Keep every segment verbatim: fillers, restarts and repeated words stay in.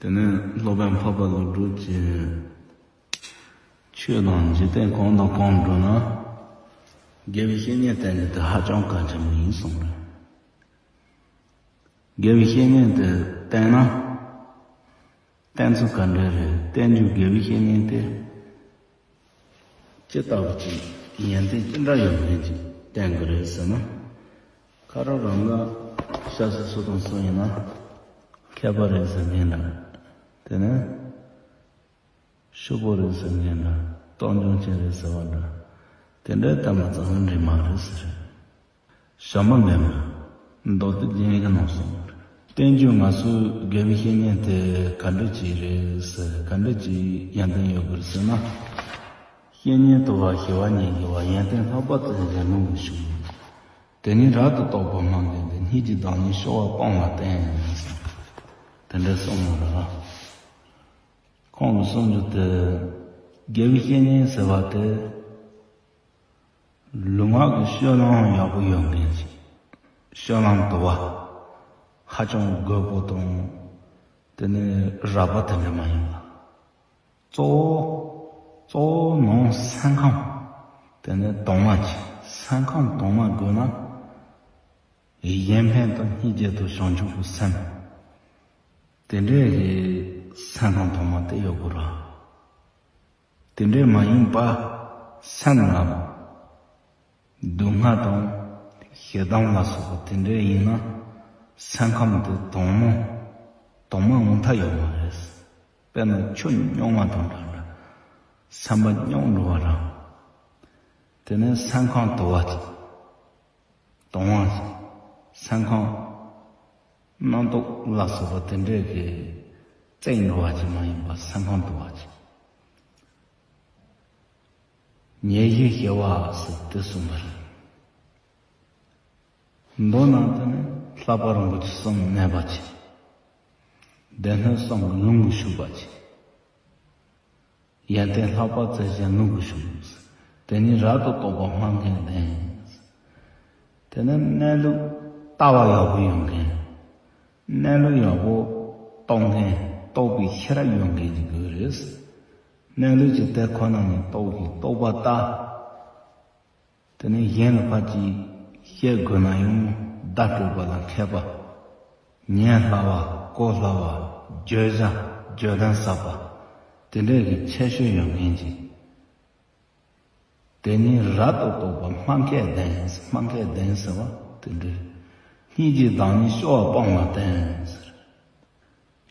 དེ་ནས་སློབ་དཔོན་འཕགས་པ་ཀླུ་སྒྲུབ་ཀྱིས་ཆོས་དང་འཇིག་རྟེན་གང་དང་གང་འགྲོ་ན། དགེ་བའི་བཤེས་གཉེན་བསྟེན་རྒྱུ་དེ་ཧ་ཅང་གལ་ཆེན་པོ་ཡིན་གསུངས་རེད། དགེ་བའི་བཤེས་གཉེན་དེ་བསྟེན་ན། བསྟེན་ཚུལ་ག་འདྲ་རེད། བསྟེན་རྒྱུ་དགེ་བའི་བཤེས་གཉེན་དེ། ཅི་ལྟ་བུ་ཅིག་ཡོན་ཏན་ཅི་འདྲ་ཡོད་མཁན་ཅིག་བསྟེན་དགོས་རེད་ཟེར་ན། ཁ་རོག་རང་ལ་ཤ་ཟ་སུ་དང་སུ་ཡིན་ན་མཁས་པ་རེད་ཟེར་མཁན་འདྲ། དེ་ནས་ཕྱུག་པོ་རེད་ཟེར་མཁན་འདྲ། གཏོང་ཆུང་ཅན་རེད་ཟེར་བ་འདྲ། དེ་འདྲའི་ལྟ་མ་ཙམ་འདྲི་མ་རེད་ཟེར། ཞྭ་མོ་ལེན་མོ། མདོ་སྡེ་རྒྱན་གྱི་ནང་གསུངས། བསྟན་བཅོས་ང་ཚོའི་དགེ་བའི་བཤེས་གཉེན་དེ་ག་འདྲ་ཅིག་རེད་ཟེར། ག་འདྲ་ཅིག་ཡོན་ཏན་ཡོད་དགོས་ཟེར་ན། བཤེས་གཉེན་དུལ་བ་ཞི་བ་ཉེར་དགུ་པ། ཡོན་ཏན་ལྷག་པ་བརྩོན་བཞིན་ལུང་གིས་ཞུགས། དེ་ཉིད་རབ་ཏུ་རྟོགས་པར་སྨོན་མཁན་དེ། སྙིང་རྗེ་བདག་ཉིད་སྐྱོ་བ་སྤངས་ལ་བསྟེན། དེ་འདྲ་གསུངས་ཡོད་རེད། ཁོང་གིས་གསུངས་རྒྱུ་དེ། དགེ་བའི་བཤེས་གཉེན་ཟེར་བ་དེ། ལུས་ངག་གི་སྤྱོད་ལམ་ཡག་པོ་ཡོད་མཁན་ཞིག་སྤྱོད་ལམ་དུལ་བ། ཧ་ཅང་རྒོད་པོ་དང་། དེ་ནས་རབ་པ་དེ་འདྲ་མ་ཡིན་པ། གཙོ་བོ། གཙོ་བོ་ནང་སེམས་ཁམས། དེ་ནས་དྭངས་མ་ཅིག་སེམས་ཁམས་དྭངས་མ་དགོས་ན། གཞན་ཕན་དང་སྙིང་རྗེ་དང་བྱང་ཆུབ་ཀྱི་སེམས། དེ་འདྲའི་གི་སེམས་ཁམས་དྭངས་མ་དེ་ཡོད་དགོས་ར། དེ་འདྲའི་མ་ཡིན་པ། སེམས་ལ་སྡུག་བསྔལ་དང་ཞེ་སྡང་ལ་སོགས་པ་དེ་འདྲའི་ཡིན་ན། སེམས་ཁམས་དེ་དྭངས་མོ། དྭངས་མ་འོང་ཐབས་ཡོད་མ་རེད། དཔེར་ན་ཆུ་སྙོམས་པ་དང་འདྲ་འདྲ། སེམས་པ་སྙོམས་འགྲོ་བ་རང་། དེ་ནས་སེམས་ཁམས་དུལ་བ་ཅིག་དྭངས་པ་ཅིག་སེམས་ཁམས་རྣམ་རྟོག་ལ་སོགས་པ་དེ་འདྲའི་གི་རྩིག་འགྲོ་བ་ཅིག་མ་ཡིན་པ། སེམས་ཁམས་དུལ་བ་ཅིག་ཉེར་ཞི་ཞི་བ་ཟེར་དེ་གསུངས་པ་རེད། མདོ་ནང་དུ་ནི་ལྷག་པ་རིན་པོ་ཆེ་གསུམ་གནས་པ་ཅིག་སྡེ་སྣོད་གསུམ་གྱི་ལུང་གིས་ཞུགས་པ་ཅིག་ཡོན་ཏན་ལྷག་པ་བརྩོན་བཞིན་ལུང་གིས་ཞུགས། དེ་ཉིད་རབ་ཏུ་རྟོགས་པར་སྨོན་མཁན་ལྡན། དེ་ནི་གནས་ལུགས་ལྟ་བ་ཡག་པོ་ཡོད་མཁན། གནས་ལུགས་ཡག་པོ་རྟོགས་མཁན། རྟོགས་པའི་ཤེས་རབ་ཡོད་མཁན་ཅིག་དགོས་རེད། གནས་ལུགས་ཀྱི་དེ་ཁོ་ན་ཉིད་རྟོགས་ཀྱི་རྟོགས་པ་ལྟ། དེ་ནས་གཞན་ལ་ཕར་ཅིག་བཤད་དགོས་ན་ཡང་བརྡ་སྤྲོད་པ་ལ་མཁས་པ། ཉན་སླ་བ། གོ་སླ་བ། བརྗོད་བྱ་བརྗོད་དོན་ཟབ་པ། དེ་འདྲའི་གི་ཁྱད་ཆོས་ཡོད་མཁན་ཅིག་དེ་ཉིད་རབ་ཏུ་རྟོགས་པར་སྨྲ་མཁས་ལྡན། སྨྲ་མཁས་ལྡན་ཟེར་བ་དེ་འདྲའི། སྙིང་རྗེ་བདག་ཉིད་སྐྱོ་བ་སྤངས་ལ་བསྟེན་ཟེར།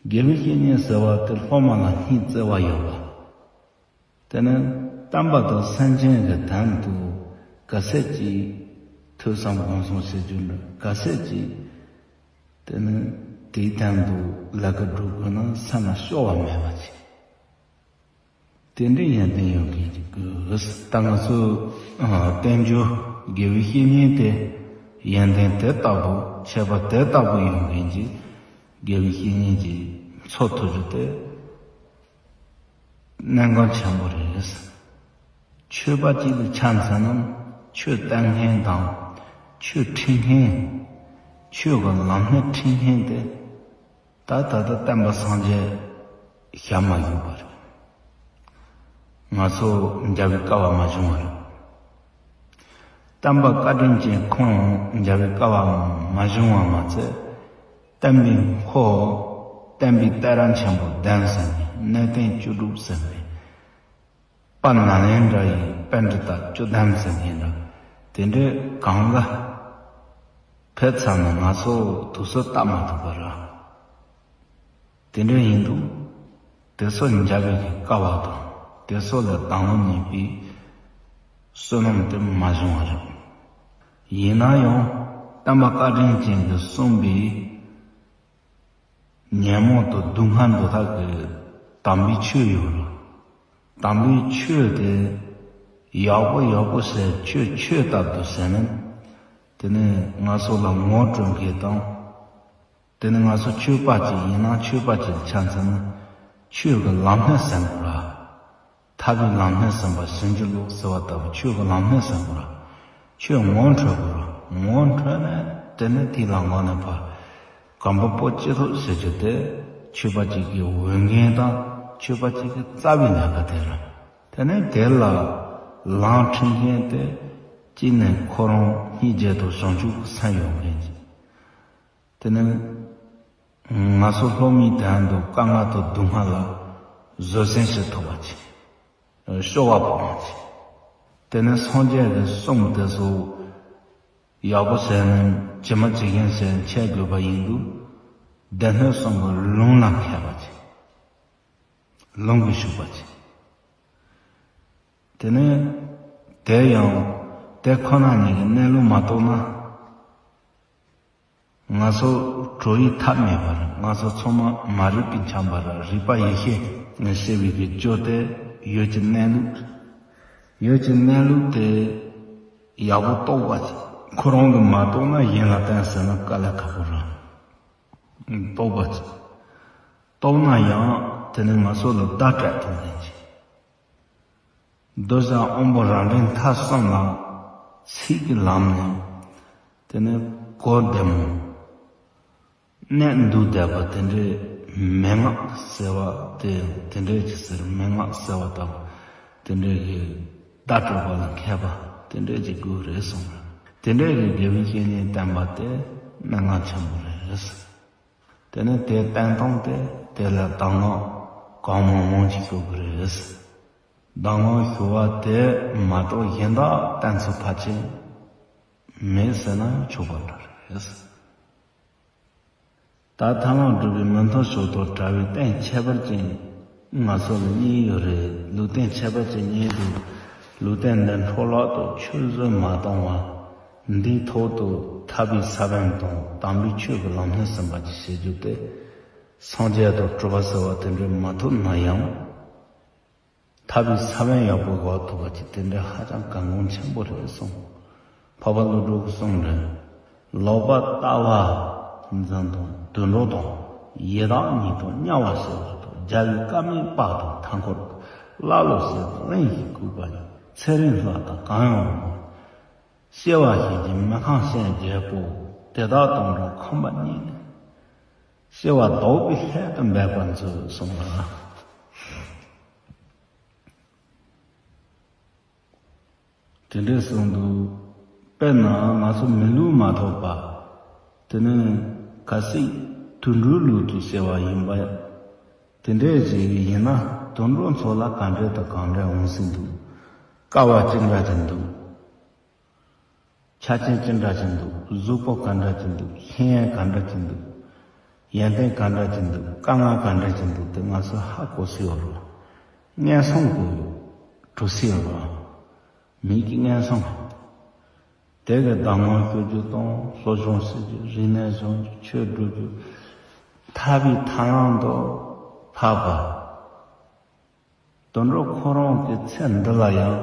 དགེ་བའི་བཤེས་གཉེན་ཟེར་བ་དེ་སློབ་མ་ལ་སྙིང་བརྩེ་བ་ཡོད་པ། དེ་ནི་བསྟན་པ་དང་སེམས་ཅན་གྱི་དོན་དུ་ག་ཚད་ཅིག་ཐོས་བསམ་སྒོམ་གསུམ་བྱེད་རྒྱུ་འདྲ། ག་ཚད་ཅིག་དེ་ནི་དེའི་དོན་དུ་ལས་ཀ་སྒྲུབ་དགོས་ན་སེམས་ལ་སྐྱོ་བ་མེད་པ་ཅིག་དེ་འདྲའི་ཡོན་ཏན་ཡོད་མཁན་ཅིག་དགོས། ད་ང་ཚོས་ཨ་བསྟན་བཅོས་དགེ་བའི་བཤེས་གཉེན་དེ་ཡོན་ཏན་དེ་ལྟ་བུ། ཁྱད་པར་དེ་ལྟ་བུ་ཡོད་མཁན་ཅིག་དགེ་བའི་བཤེས་གཉེན་ཅིག་འཚོལ་ཐུབ་རྒྱུ་དེ་གནད་འགག་ཆེན་པོ་རེད། ཆོས་པ་གཅིག་ལ་ཆ་མཚོན་ན། ཆོས་བསྟན་མཁན་དང་། ཆོས་ཁྲིད་མཁན། ཆོས་ཀྱི་ལམ་སྣེ་ཁྲིད་མཁན་དེ། ད་ད་ལྟ་བསྟན་པ་སངས་རྒྱས་ཞལ་མ་བཞུགས་པ་རེད། ང་ཚོ་མཇལ་བའི་སྐལ་བ་མ་བྱུང་བ་རེད། བསྟན་པ་བཀའ་དྲིན་ཅན་ཁོང་མཇལ་བའི་སྐལ་བ་མ་བྱུང་བ་མ་ཚད། བསྟན་པའི་འཁོར། བསྟན་པའི་གཏེར་རིན་ཆེན་པོ་ལྡན་ཟེར་ནས། གནས་བརྟན་བཅུ་དྲུག་ཟེར་ནས། དཔལ་ནཱ་ལེནྡྲ་ཡི་པཎྜི་ཏ་བཅུ་ཐམ་ཟེར་མཁན་འདྲ། དེ་འདྲའི་གང་ག་ཕེབས་ཚར་ནས་ང་ཚོ་དུས་ཚོད་སྟབས་མ་ཐུབ་པ་ར། དེ་འདྲ་ཡིན་དུས། དེ་ཚོ་མཇལ་བའི་སྐལ་བ་དང་། དེ་ཚོ་ལ་དང་བླངས་གནང་བའི་བསོད་ནམས་དེ་མ་བྱུང་བ་རེད། ཡིན་ན་ཡང་བསྟན་པ་བཀའ་དྲིན་ཅན་གྱིས་གསུངས་པའི། ཉོན་མོངས་དང་སྡུག་བསྔལ་འདུལ་ཐབས་ཀྱི་དམ་པའི་ཆོས་ཡོད་རེད། དམ་པའི་ཆོས་དེ་ཡག་པོ་ཡག་པོ་ཟེར། ཆོས་ཆོས་ལྟར་དུ་ཟེར་ནས། དེ་ནས་ང་ཚོ་ལ་ངོ་སྤྲོད་མཁན་དང་། དེ་ནས་ང་ཚོ་ཆོས་པ་ཅིག་ཡིན་ན། ཆོས་པ་ཅིག་ལ་ཆ་མཚོན་ན། ཆོས་ཀྱི་ལམ་སྣེ་ཟིན་དགོས་ར། ཐར་པའི་ལམ་སྣེ་ཟིན་པ། ཟིན་གྱི་ལུགས་ཟེར་བ་ལྟ་བུ། ཆོས་ཀྱི་ལམ་སྣེ་ཟིན་དགོས་ར། ཆོས་ངོ་འཕྲོད་དགོས་ར། ངོ་འཕྲོད་ནས་དེ་ནས་དེའི་ལམ་ཁ་ནས་ཕར་གོམ་པ་སྤོ་ཅི་ཐུབ་ཟེར་རྒྱུ་དེ། ཆོས་པ་གཅིག་གི་འོས་འགན་དང་ཆོས་པ་གཅིག་གི་རྩ་བའི་ལས་ཀ་དེ་རེད། དེ་ནས་དེ་ལ་ལམ་ཁྲིད་མཁན་དེ་གཅིག་ནས་ཁོ་རང་སྙིང་རྗེ་དང་བྱང་ཆུབ་ཀྱི་སེམས་ཡོད་མཁན་ཅིག་དེ་ནས་ང་ཚོ་སློབ་མའི་དོན་དུ་དཀའ་ངལ་དང་སྡུག་བསྔལ་ལ་བཟོད་བསྲན་བྱེད་ཐུབ་པ་ཅིག་སྤྱོད་པ་སྤོང་བ་ཅིག་དེ་ནས་སངས་རྒྱས་ཀྱི་གསུང་དེ་ཚོ་ཡག་པོ་བྱས་ནས་ཇི་མ་ཇི་བཞིན་བྱས་འཆད་དགོས་པ་ཡིན་དུས། སྡེ་སྣོད་གསུམ་གྱི་ལུང་ལ་མཁས་པ་ཅིག་ལུང་གིས་ཞུགས་པ་ཅིག་དེ་ནས་དེ་ཡང་དེ་ཁོ་ན་ཉིད་ཀྱི་གནས་ལུགས་མ་རྟོགས་ན། ང་ཚོ་གྲོལ་བའི་ཐབས་མེད་པར་ང་ཚོ་ཚང་མ་མ་རིག་པས་འཁྱམས་པར་རིག་པ་ཡེ་ཤེས་ཞེས་པའི་གི་སྐྱོ་དེ་ཡོད་ཀྱི་གནས་ལུགས། ཡོད་ཀྱི་གནས་ལུགས་དེ་ཡག་པོ་རྟོགས་པ་ཅིག་ཁོ་རང་གིས་མ་རྟོགས་ན་གཞན་ལ་བསྟན་ཟེར་ན་དཀའ་ལས་ཁག་པོ་རེད། རྟོགས་པ་ཅིག་རྟོགས་ན་ཡང་དེ་ནི་ང་ཚོ་ལ་བརྡ་སྤྲད་ཐུབ་མཁན་ཅིག་གདུལ་བྱ་དབང་པོ་རབ་འབྲིང་ཐ་གསུམ་ལ་ཚིག་གི་ལམ་ནས་དེ་ནས་གོ་བདེ་མོ། གནད་འདུག་བསྡད་པ་དེ་འདྲའི་མན་ངག་ཟེར་བ་དེ་དེ་འདྲའི་ཅི་ཟེར་མན་ངག་ཟེར་བ་དང་དེ་འདྲའི་གི་བརྡ་སྤྲོད་པ་ལ་མཁས་པ་དེ་འདྲའི་ཅིག་དགོས་རེད་གསུངས་རེད། དེ་འདྲའི་གི་དགེ་བའི་བཤེས་གཉེན་བསྟེན་པ་དེ་གནད་འགག་ཆེན་པོ་རེད། དེ་ནས་དེ་བསྟེན་སྟངས་དེ་དེ་ལ་གདམས་ངག་གང་མང་མང་ཅིག་དགོས་ཀྱི་རེད། གདམས་ངག་ཞུ་བ་དེ་མ་གཏོགས་གཞན་དག་བསྟེན་ཚུལ་ཕལ་ཆེར་མེད་ཟེར་ན་ཆོག་པ་འདྲ་རེད། ད་ཐར་ལམ་སྒྲུབ་པའི་མི་མཐུན་ཕྱོགས་དང་བྲལ་བའི་རྟེན་ཁྱད་པར་ཅན་ང་ཚོ་ལ་གཉིས་ཡོད་རེད། ལུས་རྟེན་ཁྱད་པར་ཅན་གཉིས་འདུག་ལུས་རྟེན་འདི་འཕྲོ་བརླག་ཏུ་ཆུད་ཟོས་མ་གཏོང་བ། འདིའི་ཐོག་ཏུ་ཐར་པའི་ས་བོན་དང་དམ་པའི་ཆོས་ཀྱི་ལམ་སྣེ་ཟིན་པ་ཅིག་བྱེད་རྒྱུ་དེ་སངས་རྒྱས་དང་གྲུབ་པ་ཟེར་བ་དེ་འདྲ་མ་ཐུབ་ན་ཡང་། ཐར་པའི་ས་བོན་ཡག་པོ་དགོས་ཐུབ་པ་ཅིག་དེ་འདྲ་ཧ་ཅང་གལ་འགངས་ཆེན་པོ་རེད་གསུངས། འཕགས་པ་ཀླུ་སྒྲུབ་ཀྱི་གསུང་རེད། ལོག་པར་ལྟ་བ་འཛིན་དང་དུད་འགྲོ་དང་ཡི་དྭགས་གཉིས་དང་དམྱལ་བ་ཟེར་བ་དང་རྒྱལ་བའི་བཀའ་མའི་བག་དང་མཐའ་འཁོར་ཀླ་ཀློ་ཟེར་དང་གླིང་བཞི་སྐུད་པ་ཉིད་ཚེ་རིང་ལྷ་དང་གང་ཡང་རུང་བ། སྐྱེ་བ་བཞིན་གྱི་མི་ཁམས་སེམས་བརྒྱད་པོ་དེ་དག་དང་འགྲོ་ཁམས་པ་གཉིས་ནི། སྐྱེ་བ་ལྡོག་པའི་སླད་དུ་འབད་པར་མཛོད་གསུངས་ལ། དེ་འདྲའི་གསུང་འདུག་དཔེར་ན་ང་ཚོ་མི་ལུས་མ་ཐོབ་པ། དེ་ནི་གལ་སྲིད་དུད་འགྲོའི་ལུས་དུ་སྐྱེ་བ་ཡིན་པ། དེ་འདྲའི་ཞིག་ཡིན་ན་དུད་འགྲོ་ཚོ་ལ་ག་འདྲ་དང་ག་འདྲ་འོང་སྲིད་འདུག་དཀའ་བ་ཅི་འདྲ་ཅིག་འདུག་ཆ་རྐྱེན་ཅི་འདྲ་ཅིག་འདུག་གཟུགས་པོ་ག་འདྲ་ཅིག་འདུག་ཤེས་ཡོན་ག་འདྲ་ཅིག་འདུག་ཡོན་ཏན་ག་འདྲ་ཅིག་འདུག་དཀའ་ངལ་ག་འདྲ་ཅིག་འདུག་དེ་ང་ཚོ་ཧ་གོ་སྲིད་ཡོད་རེད། ངན་སོང་གི་གྲོལ་སྲིད་ཡོད་རེད། མིག་གི་ངན་སོང་། དེ་གི་གདམས་ངག་ཞུ་རྒྱུ་དང་སློབ་སྦྱོང་བྱེད་རྒྱུ་རིག་གནས་སྦྱོང་རྒྱུ་ཆོས་སྒྲུབ་རྒྱུ། ཐར་པའི་ཐར་ལམ་དུ་ཕབ་པ། དུད་འགྲོ་ཁོ་རང་གི་ཚེ་འདི་ལ་ཡང་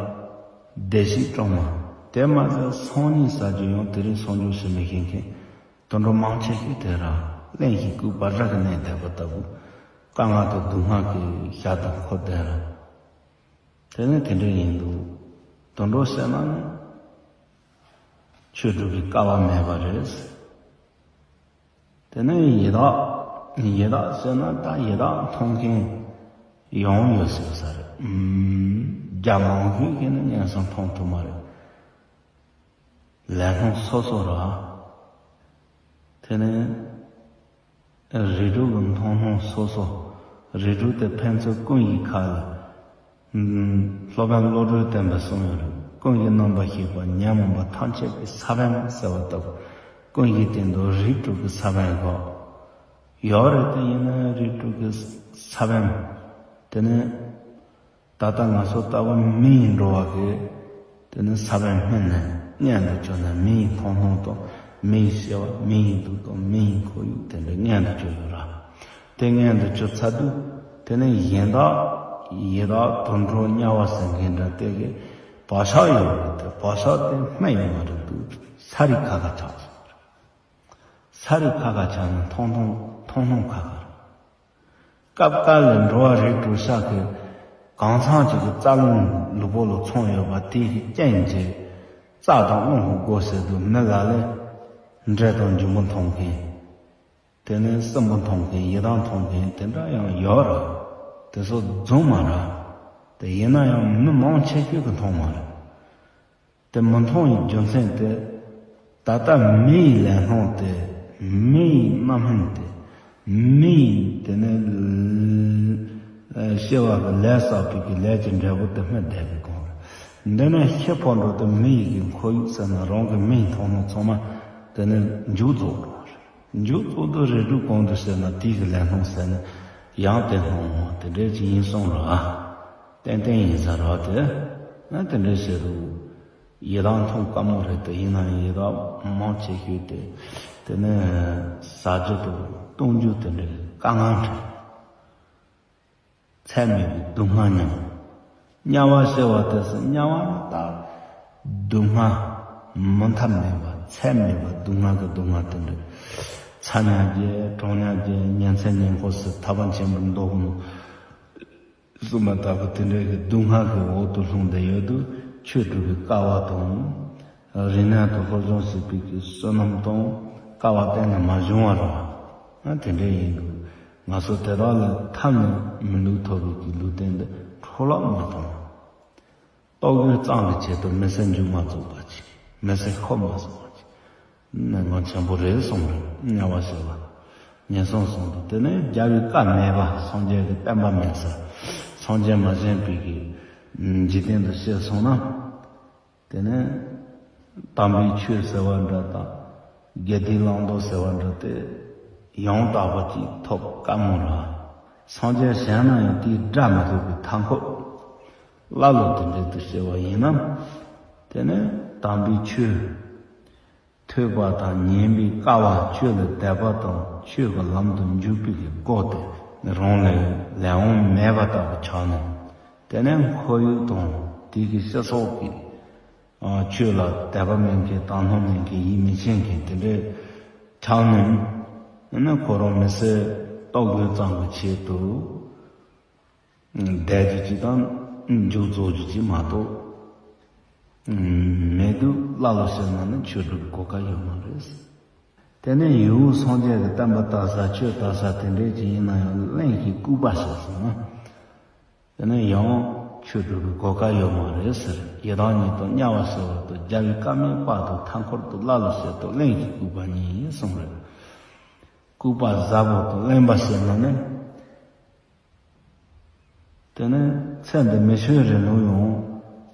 བདེ་སྐྱིད་སྐྲོང་བ། དེ་མ་ཟད་སང་ཉིན་ཟ་རྒྱུ་ཡང་དེ་རིང་སང་རྒྱུ་ཞིག་མི་ཤེས་མཁན་དུད་འགྲོ་མང་ཆེ་ཤོས་དེ་ར་གླིང་བཞི་སྐུད་པ་ར་གི་གནས་བསྡད་པ་ལྟ་བུ། དཀའ་ངལ་དང་སྡུག་བསྔལ་གྱི་ཞག་དང་འཁོར་བསྡད་ར། དེ་ནི་དེ་འདྲ་ཡིན་འདུག་དུད་འགྲོ་ཟེར་ན་ནི་ཆོས་སྒྲུབ་པའི་སྐལ་བ་མེད་པ་རེད། དེ་ནས་ཡི་དྭགས། ཡི་དྭགས་ཟེར་ན་ད་ཡི་དྭགས་མཐོང་མཁན་ཡོང་ཡོད་ཟེར་ས་རེད། ཨུམ། རྒྱ་མང་ཤོས་ཀྱིས་ནི་ངན་སོང་མཐོང་ཐུབ་མ་རེད། ལས་སྣང་སོ་སོ་ར། དེ་ནས་རིགས་དྲུག་གི་མཐོང་སྣང་སོ་སོ། རིགས་དྲུག་དེ་ཕན་ཚུན་ཀུན་གྱི་ཁ་ལ། སློབ་དཔོན་བློ་གྲོས་བསྟན་པས་གསུངས་ཡོད་རེད། ཀུན་གྱིས་རྣམ་པར་ཤེས་པ་ཉོན་མོངས་པ་ཐམས་ཅད་ཀྱི་ས་བོན་ཟེར་བ་ལྟ་བུ། ཀུན་གྱི་སྟེང་དུ་རིགས་དྲུག་གི་ས་བོན་གོ། ཡོད་རེད་དེ་ཡིན་ན་རིགས་དྲུག་གི་ས་བོན། དེ་ནི་ད་ལྟ་ང་ཚོ་ལྟ་བུ་མི་ཡི་འགྲོ་བ་གི་དེ་ནི་ས་བོན་སྨིན་ནས་མངོན་དུ་གྱུར་ནས་མི་ཡི་མཐོང་སྣང་དང་མི་ཡི་སྐྱེ་བ་མི་ཡི་སྡུག་དང་མི་ཡི་ཁོར་ཡུག་དེ་འདྲ་མངོན་དུ་གྱུར་ཡོད་ར། དེ་མངོན་དུ་གྱུར་ཚར་དུས་དེ་ནས་གཞན་དག་ཡི་དྭགས་དུད་འགྲོ་དམྱལ་བ་ཟེར་མཁན་འདྲ་དེ་གི་བག་ཆགས་ཡོད་རེད་དེ་བག་ཆགས་དེ་སྨིན་ཡོང་བ་རེད་འདུག་ས་རིས་ཁ་ཁ་ཆགས་སོང་རེད། ས་རིས་ཁ་ཁ་ཆགས་ནས་མཐོང་སྣང་མཐོང་སྣང་ཁ་ཁ་རེད། སྐབས་འགའ་ལ་འགྲོ་བ་རིགས་དྲུག་ཤ་ཁའི་གང་འཚམ་ཅིག་གི་རྩ་རླུང་ལུས་པོ་ལ་ཚང་ཡོད་པ་དེའི་རྐྱེན་གྱིས་རྩ་དང་རླུང་གི་སྒོ་ཟེར་དུས་མི་ལ་ལས་འདྲེ་དང་འབྱུང་པོ་མཐོང་མཁན། དེ་ནས་སྲིན་པོ་མཐོང་མཁན་ཡི་དྭགས་མཐོང་མཁན་དེ་འདྲ་ཡང་ཡོད་རེད། དེ་ཚོ་རྫུན་མ་རེད། དེ་ཡིན་ན་ཡང་མི་མང་ཆེ་ཤོས་ཀྱིས་མཐོང་མ་རེད། དེ་མི་མཐོང་བའི་རྒྱུ་མཚན་དེ། ད་ལྟ་མི་ཡི་ལས་སྣང་དེ། མི་ཡི་རྣམ་སྨིན་དེ། མི་ཡི་དེ་ནས་ཨ་སྐྱེ་བ་གི་ལས་བསགས་པའི་གི་ལས་ཀྱི་འབྲས་བུ་དེ་སྨིན་བསྡད་པའི་སྒང་རེད། འདི་ནས་ཤི་འཕོ་འགྲོ་དེ་མི་ཡི་གི་ཁོར་ཡུག་ཟེར་ན་རང་གི་མིག་མཐོང་ནོ་ཚང་མ་དེ་ནས་མཇུག་རྫོགས་འགྲོ་བ་རེད། མཇུག་རྫོགས་དུས་རིགས་དྲུག་གང་དུ་ཟེར་ན་དེའི་གི་ལས་སྣང་ཟེར་ན་ཡང་དེ་སྣང་བ་དེ་འདྲས་ཅིག་ཡིན་གསུངས་ར། ཏན་ཏན་ཡིན་ས་ར་དེ། ང་དེ་འདྲས་བཤད་འདུག་ཡི་དྭགས་མཐོང་དཀའ་མོ་རེད་དེ། ཡིན་ན་ཡང་ཡི་དྭགས་མང་ཆེ་ཤོས་དེ་དེ་ནས་ཟ་རྒྱུ་དང་བཏུང་རྒྱུ་དེ་འདྲའི་དཀའ་ངལ་འཕྲད། ཚད་མེད་པའི་སྡུག་བསྔལ་མྱོང་། དམྱལ་བ་ཟེར་བ་དེ་སུ་དམྱལ་བ་ནི་ད་སྡུག་བསྔལ་མི་མཐའ་མེད་པ་ཚད་མེད་པ་སྡུག་བསྔལ་གྱི་སྡུག་བསྔལ་དེ་འདྲ། ཚ་དམྱལ་རྒྱལ་གྲང་དམྱལ་རྒྱལ་ཉི་ཚེ་ཉེ་འཁོར་ཟེར་ཐར་པ་ཆེན་པོའི་མདོ་ནི། གསུངས་པ་ལྟ་བུ་དེ་འདྲའི་གི་སྡུག་བསྔལ་གྱི་འོག་ཏུ་ལྷུང་བསྡད་ཡོད་དུས་ཆོས་སྒྲུབ་པའི་དཀའ་བ་དང་། རིག་གནས་དང་སློབ་སྦྱོང་བྱེད་པའི་གི་བསོད་ནམས་དང་དཀའ་བ་གཏན་ནས་མ་བྱུང་བ་རེད། ཨ་དེ་འདྲ་ཡིན་དུས་ང་ཚོ་དེ་དག་ལ་ཐབས་ནས་མི་ལུས་ཐོབ་པའི་གི་ལུས་རྟེན་འདི་འཕྲོ་བརླག་མ་གཏོང་། ལྟོ་གོས་གཙང་གི་ཆེད་དུ་མི་ཚེ་མཇུག་མ་རྫོགས་པ་ཅིག་མི་ཚེ་ཤོར་མ་སོང་བ་ཅིག་གནད་འགག་ཆེན་པོ་རེད་གསུངས་རེད། དམྱལ་བ་ཟེར་བ་ངན་སོང་གསུངས་འདུག་དེ་ནས་རྒྱལ་བའི་བཀའ་མེད་པ་སངས་རྒྱས་ཀྱི་བསྟན་པ་མེད་ས། སངས་རྒྱས་མ་བྱོན་པའི་གི་འཇིག་རྟེན་དུ་སྐྱེས་སོང་ན། དེ་ནས་དམ་པའི་ཆོས་ཟེར་བ་འདྲ་དང་། དགེ་སྡིག་བླང་དོར་ཟེར་བ་འདྲ་དེ་ཡང་དག་པ་ཅིག་ཐོབ་དཀའ་མོ་རེད། སངས་རྒྱས་བྱོན་ན་ཡང་དེའི་དགྲ་མི་ཐུབ་པའི་མཐའ་འཁོབ། ཀླ་ཀློ་དེ་འདྲའི་དུ་སྐྱེ་བ་ཡིན་ན། དེ་ནས་དམ་པའི་ཆོས་ཐོས་པ་དང་ཉན་པའི་དཀའ་བ། ཆོས་ལ་དད་པ་དང་ཆོས་ཀྱི་ལམ་དུ་འཇུག་པའི་གི་སྒོ་དེ་རང་ལས་ལས་དབང་མེད་པ་ལྟ་བུ་ཆགས་ནས། དེ་ནས་ཁོར་ཡུག་དང་དེ་གི་སྤྱི་ཚོགས་ཀྱི་ཨ་ཆོས་ལ་དད་པ་མེད་མཁན་དག་སྣང་མེད་མཁན་ཡིད་མི་ཆེས་མཁན་དེ་འདྲའི་ཆགས་ནས། ཨ་ནི་ཁོ་རང་མི་ཚེ་ལྟོ་གོས་གཙང་གི་ཆེད་དུ་བསྡད་རྒྱུ་ཅིག་དང་མཇུག་རྫོགས་རྒྱུ་ཅིག་མ་གཏོགས། མེད་དུས་ཀླ་ཀློ་བྱས་ན་ནི་ཆོས་སྒྲུབ་གོ་སྐབས་ཡོད་མ་རེད། དེ་ནས་ཡུལ་སངས་རྒྱས་ཀྱི་བསྟན་པ་དར་ས་ཆོས་དར་ས་དེ་འདྲས་ཅིག་ཡིན་ན་ཡང་གླེན་གྱི་ལྐུགས་པ་བྱས་སོང་ན། དེ་ནས་ཡང་ཆོས་སྒྲུབ་པའི་གོ་སྐབས་ཡོད་མ་རེད་ཟེར། ཡི་དྭགས་ཉིད་དང་དམྱལ་བ་ཟེར་བ་དང་རྒྱལ་བའི་བཀའ་མེད་པ་དང་མཐའ་འཁོར་དུ་ཀླ་ཀློ་བྱས་དང་གླེན་གྱི་ལྐུགས་པ་གཉིས་གསུངས་རེད། ལྐུགས་པ་ཟབ་པོ་དང་གླེན་པ་བྱས་ན་ནི། དེ་ནས་ཚེ་འདི་མི་ཆོས་རིང་ལུགས་ཡང་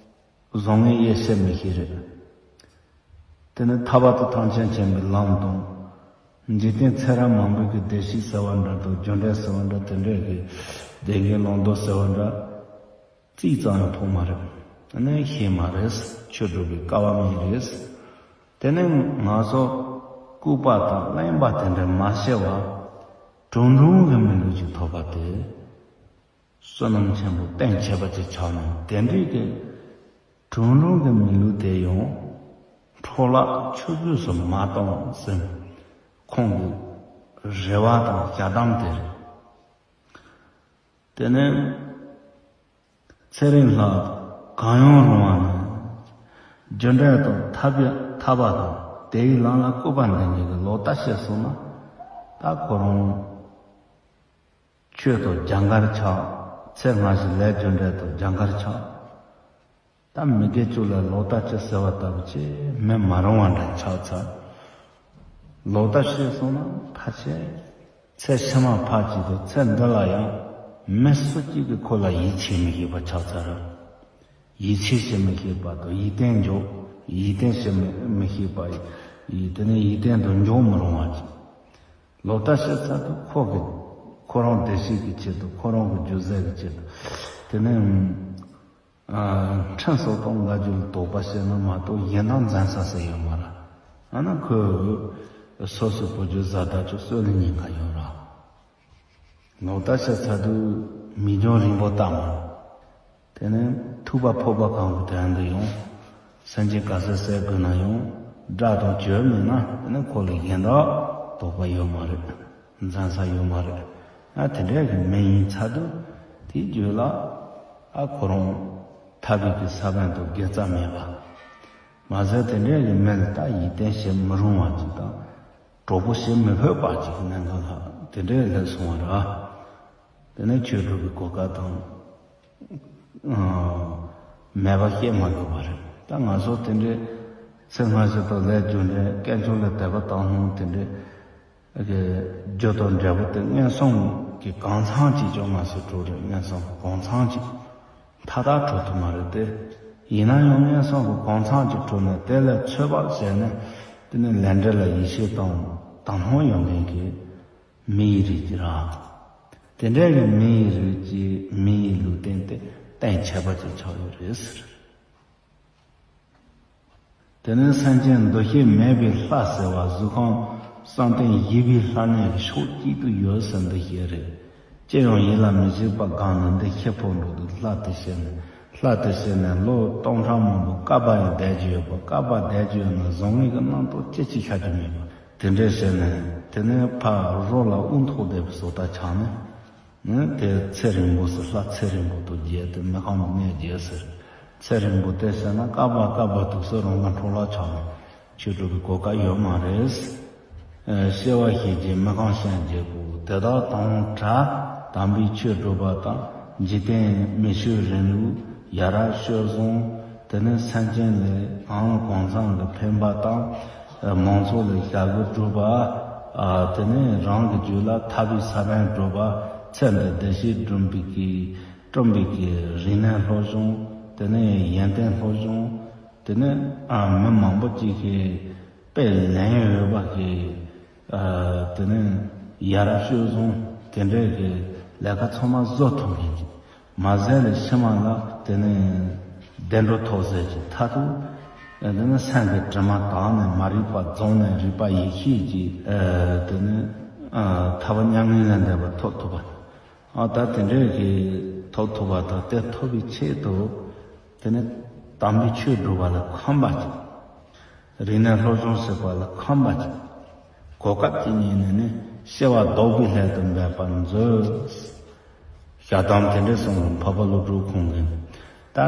བཟང་ངན་དབྱེ་ཕྱེ་མི་ཤེས་རེད། དེ་ནས་ཐར་པ་དང་ཐམས་ཅད་མཁྱེན་པའི་ལམ་དང་། འཇིག་རྟེན་ཚེ་རབས་མང་པོའི་གི་བདེ་སྐྱིད་ཟེར་བ་འདྲ་དང་རྒྱུ་འབྲས་ཟེར་བ་འདྲ་དེ་འདྲའི་གི་བདེ་དགེ་བླང་དོར་ཟེར་བ་འདྲ་རྩིས་ཙམ་ཡང་ཐོགས་མ་རེད། ཨ་ནི་ཤེས་མ་རེད། ཆོས་སྒྲུབ་པའི་སྐལ་བ་མེད་རེད། དེ་ནས་ང་ཚོ་ལྐུགས་པ་དང་གླེན་པ་དེ་འདྲ་མ་བྱས་པ་གྲུང་གྲུང་གི་མི་ལུས་ཅིག་ཐོབ་པ་དེ། བསོད་ནམས་ཆེན་པོ་བརྟན་ཆེ་བ་ཅིག་ཆགས་ནས་དེ་འདྲའི་གི་གྲུང་གྲུང་གི་མི་ལུས་དེ་ཡང་འཕྲོ་བརླག་ཆུད་ཟོས་སུ་མ་གཏོང་ཟེར་ཁོང་གི་རེ་བ་དང་ཞལ་གདམས་དེ་རེད། དེ་ནས་ཚེ་རིང་ལྷ་གང་ཡང་རུང་བ་ནི། རྒྱུ་འབྲས་དང་ཐར་པ་ཐར་པ་དང་དེའི་ལམ་ལ་སྐུར་པ་འདེབས་མཁན་གྱི་ལོག་ལྟ་བྱས་སོང་ན། ད་ཁོ་རང་ཆོས་དང་རྒྱ་གར་ཆགས། ཚེ་སྔ་ཕྱི་ལས་རྒྱུ་འབྲས་དང་རྒྱ་གར་ཆགས། ད་མི་དགེ་བཅུ་ལ་ལོག་ལྟ་ཅི་ཟེར་བ་ལྟ་བུ་ཅིག་མི་མ་རུང་བ་འདྲ་ཆགས་ཚར། ལོག་ལྟ་བྱས་སོང་ན་ཕལ་ཆེར་ཚེ་ཕྱི་མ་ཕར་གྱིས་དང་ཚེ་འདི་ལ་ཡང་མི་སུ་གཅིག་གིས་ཁོ་ལ་ཡིད་ཆེས་མི་ཤེས་པ་ཆགས་ཚར། ཡིད་ཆེས་བྱེད་མི་ཤེས་པ་དང་ཡིད་བརྟན་འཇོག་ཡིད་བརྟན་བྱེད་མི་མི་ཤེས་པ་ཡིས་དེ་ནས་ཡིད་བརྟན་དུ་འཇོག་མི་རུང་བ་ཅིག་ལོག་ལྟ་བྱས་ཚར་དུས་ཁོ་གི་ཁོ་རང་བདེ་སྐྱིད་ཀྱི་ཆེད་དུ་ཁོ་རང་གི་རྒྱུ་ཟས་ཀྱི་ཆེད་དུ་དེ་ནས། ཨ། ཁྲིམས་སྲོལ་དང་འགལ་རྒྱུ་ལ་དོགས་པ་བྱས་ན་མ་གཏོགས་གཞན་དག་འཛེམ་ས་ཟེར་ཡོད་མ་རེད། ཨ་ན་ཁོས་སོ་སོའི་བུ་རྒྱུད་བཟའ་ཟླ་ཚོ་གསོད་ལ་ཉེན་ཁ་ཡོད་ར། ལོག་ལྟ་བྱས་ཚར་དུས་མི་འཇོན་རིང་པོ་བལྟ་མ་རེད། དེ་ནས་ཐུབ་པ་ཕོད་པ་གང་གི་དོན་དུ་ཡང་སེམས་ཅན་ག་ཚད་བསད་དགོས་ན་ཡང་དགྲ་དང་གྱོད་མིན་ན་དེ་ནས་ཁོ་ལ་གཞན་དག་དོགས་པ་ཡོད་མ་རེད། འཛེམ་ས་ཡོད་མ་རེད། ང་དེ་འདྲའི་གི་མི་ཡིན་ཚར་དུས་དེའི་རྒྱུད་ལ་ཨ་ཁོ་རང་ཐར་པའི་གི་ས་བོན་དང་དགེ་རྩ་མེད་པ། མ་ཟད་དེ་འདྲའི་གི་མི་ལ་ད་ཡིད་བརྟན་བྱེད་མི་རུང་བ་ཅིག་དང་ གྲོགས་པོ་བྱེད་མི་ཕོད་པ་ཅིག་གི་གནད་འགག་ལ་དེ་འདྲའི་སླེབས་སོང་བ་རེད། དེ་ནས་ཆོས་སྒྲུབ་པའི་གོ་སྐབས་དང་། ཨ། མེད་པ་བཤད་མ་དགོས་པ་རེད། ད་ང་ཚོ་དེ་འདྲའི་ཚེ་སྔ་ཕྱི་དང་ལས་རྒྱུ་འབྲས་དཀོན་མཆོག་ལ་དད་པ་བཏང་སྣང་དེ་འདྲའི་གི་རྒྱུ་དང་འབྲས་བུ་དེ་མངོན་སུམ་གྱི་གང་འཚམ་ཅིག་ཅུང་མ་ཟད་གྲུབ་རེད། མངོན་སུམ་གྱི་གང་འཚམ་ཅིག་མཐའ་དག་གྲུབ་ཐུབ་མ་རེད་དེ། ཡིན་ན་ཡང་མངོན་སུམ་གྱི་གང་འཚམ་ཅིག་གྲུབ་ནས་དེ་ལས་ཚོད་དཔག་བྱས་ནས་དེ་ནི་ལས་འབྲས་ལ་ཡིད་ཆེས་དང་དག་སྣང་ཡོད་མཁན་གྱི་མི་ཡི་རིགས་ཀྱི་ར། དེ་འདྲའི་གི་མི་ཡི་རིགས་ཀྱི་མི་ཡི་ལུས་རྟེན་དེ་གཏན་ཁྱད་པར་ཅན་ཆགས་ཡོད་རེད་ཟེར། དེ་ནས་སེམས་ཅན་འདུ་ཤེས་མེད་པའི་ལྷ་ཟེར་བ་གཟུགས་ཁམས་བསམ་གཏན་བཞི་པའི་ལྷ་གནས་ཀྱི་ཕྱོགས་གཅིག་ཏུ་ཡོད་ཟེར་འདུ་ཤེས་རེད། ཅི་ཡང་ཡིད་ལ་མི་བྱེད་པ་གང་ལ་འདི་ཤི་འཕོ་འགྲོ་འདུག་ལྷ་དེ་ཤི་ནས་ལྷ་དེ་ཤི་ནས་ལོ་སྟོང་ཕྲག་མང་པོ་བསྐལ་པ་ཡི་བསྡད་ཀྱི་ཡོད་པ། བསྐལ་པ་བསྡད་ཀྱི་ཡོད་ན་བཟང་ངན་གྱི་རྣམ་རྟོག་ཅི་ཅིག་ཤར་རྒྱུ་མེད་པ། དེ་འདྲའི་ཤི་ནས་དེ་ནས་ཕར་རོ་ལ་དབུགས་འཐོག་བསྡད་པའི་བཟོ་ལྟ་ཆགས་ནས། ནི་དེ་ཚེ་རིང་པོ་ཟེར། ལྷ་ཚེ་རིང་པོ་དང་མཇལ་ཏེ་མི་ཁོམ་གནས་མཇལ་ཟེར། ཚེ་རིང་པོ་དེ་ཟེར་ན་བསྐལ་པ་བསྐལ་པ་དུས་སུ་རང་ལ་འཕྲོ་བརླག་ཆགས་ནས་ཆོས་སྒྲུབ་པའི་གོ་སྐབས་ཡོད་མ་རེད། ཨ། སྐྱེ་བ་ཞེས་བགྱི་མི་ཁོམ་ཞིང་མཇལ་ཀུན། དེ་དག་དང་བྲལ་དམ་པའི་ཆོས་སྒྲུབ་པ་དང་། འཇིག་རྟེན་མི་ཆོས་རིང་ལུགས་ཡ་རབས་སྤྱོད་བཟང་། དེ་ནི་སེམས་ཅན་ལ་གང་གང་འཚམ་གྱི་ཕན་པ་དང་། མང་ཚོགས་ལ་བྱ་དགའ་སྒྲུབ་པ། ཨ། དེ་ནས་རང་གི་རྒྱུད་ལ་ཐར་པའི་ས་བོན་སྒྲུབ་པ། ཚེ་འདི་བདེ་གཤེགས་སྒྲུབ་པའི་གི་སྒྲུབ་པའི་གི་རིག་གནས་སློབ་སྦྱོང་། དེ་ནས་ཡོན་ཏན་སློབ་སྦྱོང་། དེ་ནས། ཨ། མི་མང་པོ་ཅིག་གི་དཔེ་ལེན་འོས་པ་གི། ཨ། དེ་ནས་ཡ་རབས་སྤྱོད་བཟང་དེ་འདྲའི་གི་ལས་ཀ་ཚང་མ་བཟོ་ཐུབ་མཁན་ཅིག་མ་ཟད་ལ་ཕྱི་མ་ལ་དེ་ནས་བདེ་འགྲོ་ཐོབ་ཟེར་གྱི་མཐར་ཐུག་དེ་ནས་སེམས་ཀྱི་དྲི་མ་དག་ནས་མ་རིག་པ་རྫོགས་ནས་རིག་པ་ཡེ་ཤེས་ཀྱི། ཨ། དེ་ནས། ཨ། ཐར་པ་མྱ་ངན་ལས་འདས་པ་ཐོབ་ཐུབ་པ། ཨ། ད་དེ་འདྲའི་གི་ཐོབ་ཐུབ་པ་དང་དེ་ཐོབ་པའི་ཆེད་དུ་དེ་ནས་དམ་པའི་ཆོས་སྒྲུབ་པ་ལ་ཁོམ་པ་ཅིག་རིག་གནས་སློབ་སྦྱོང་བྱེད་པ་ལ་ཁོམ་པ་ཅིག་གོ་སྐབས་ཅིག་རྙེད་ནས་ནི་སྐྱེ་བ་ལྡོག་པའི་སླད་དུ་འབད་པར་མཛོད། ཞལ་གདམས་དེ་འདྲའི་གསུངས་པ་འཕགས་པ་ཀླུ་སྒྲུབ་ཁོང་གིས། ད་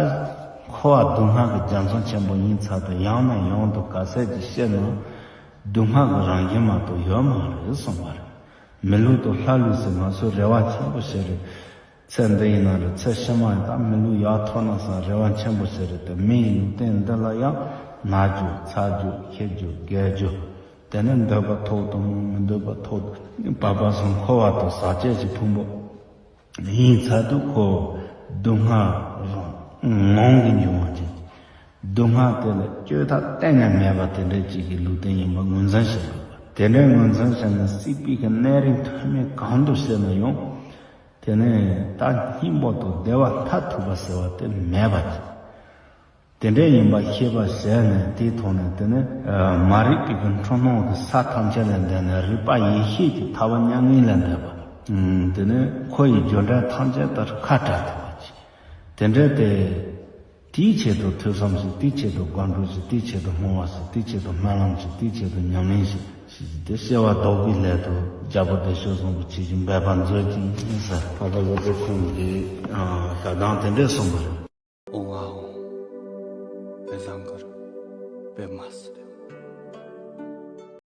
འཁོར་བ་སྡུག་བསྔལ་གྱི་རྒྱ་མཚོ་ཆེན་པོ་ཡིན་ཚར་དུས་ཡང་ནས་ཡང་དུ་ག་ཚད་ཅིག་སྐྱེས་ན་སྡུག་བསྔལ་གྱི་རང་བཞིན་མ་གཏོགས་ཡོད་མ་རེད་གསུངས་པ་རེད། མི་ལུས་དང་ལྷ་ལུས་ཟེར་ང་ཚོས་རེ་བ་ཆེན་པོ་བྱེད་རེད། ཚེ་འདི་ཡིན་ན་རེད། ཚེ་ཕྱི་མ་ཡིན་ད་མི་ལུས་ཡག་ཐོབ་ན་བསམ་རེ་བ་ཆེན་པོ་བྱེད་རེད་དེ། མི་ཡི་ལུས་རྟེན་འདི་ལ་ཡང་ན་རྒྱུ་ཚ་རྒྱུ་ཤི་རྒྱུ་རྒས་རྒྱུ། དེ་ནས་འདོད་པ་ཐོབ་དང་མི་འདོད་པ་ཐོབ། བབ་པ་སོགས་འཁོར་བ་དང་ཟག་བཅས་ཀྱི་ཕུང་པོ་ཡིན་ཚར་དུས་ཁོ་སྡུག་བསྔལ་རང་ངང་གིས་འབྱུང་བ་ཅན། སྡུག་བསྔལ་དེ་ལ་བཅོས་ཐབས་གཏན་ནས་མེད་པ་དེ་འདྲ་ཅིག་གི་ལུས་རྟེན་ཡིན་པ་ངོས་འཛིན་བྱེད་དགོས་པ། དེ་འདྲའི་ངོས་འཛིན་བྱས་ནས་སྲིད་པའི་གི་གནས་རིགས་མཐའ་མེད་གང་དུ་སྐྱེས་ན་ཡང་། དེ་ནས་ད་སྙིང་པོ་དང་བདེ་བ་མཐར་ཐུག་པ་ཟེར་བ་དེ་མེད་པ་ཅིག་དེ་འདྲ་ཡིན་པ་ཤེས་པ་བྱས་ནས་དེའི་ཐོག་ནས་དེ་ནས་མ་རིག་པའི་གི་འཁྲུལ་སྣང་གི་ས་ཐམས་ཅད་ལས་འདས་ནས་རིག་པ་ཡེ་ཤེས་ཀྱི་ཐར་པ་མྱ་ངན་ལས་འདས་པ། དེ་ནས་འཁོར་བའི་རྒྱུ་འབྲས་ཐམས་ཅད་དེར་ཁ་བྲལ་ཐུབ་པ་ཅིག་དེ་འདྲ་དེ། དེའི་ཆེད་དུ་ཐོས་བསམ་ཞིག་དེའི་ཆེད་དུ་སྒོམ་སྒྲུབ་ཞིག་དེའི་ཆེད་དུ་བསྔོ་བ་ཞིག་དེའི་ཆེད་དུ་སྨོན་ལམ་ཞིག་དེའི་ཆེད་དུ་ཉམས་ལེན་ཞིག་ཞིག་དེ་སྐྱེ་བ་ལྡོག་པའི་སླད་དུ་རྒྱལ་པོ་བདེ་མཆོག་བཟང་པོ་ཆོས་ཀྱི་འབད་པ་མཛོད་ཅིག་ཡིན་ཟེར། འཕགས་པ་ཀླུ་སྒྲུབ་ཁོང་གིས་ཞལ་གདམས་དེ་འདྲས་གསུངས་པ་རེད། ཨོ་ཨོ། དཔེ་བཟང་གི་རེད། དཔེ་མ་སྲིད།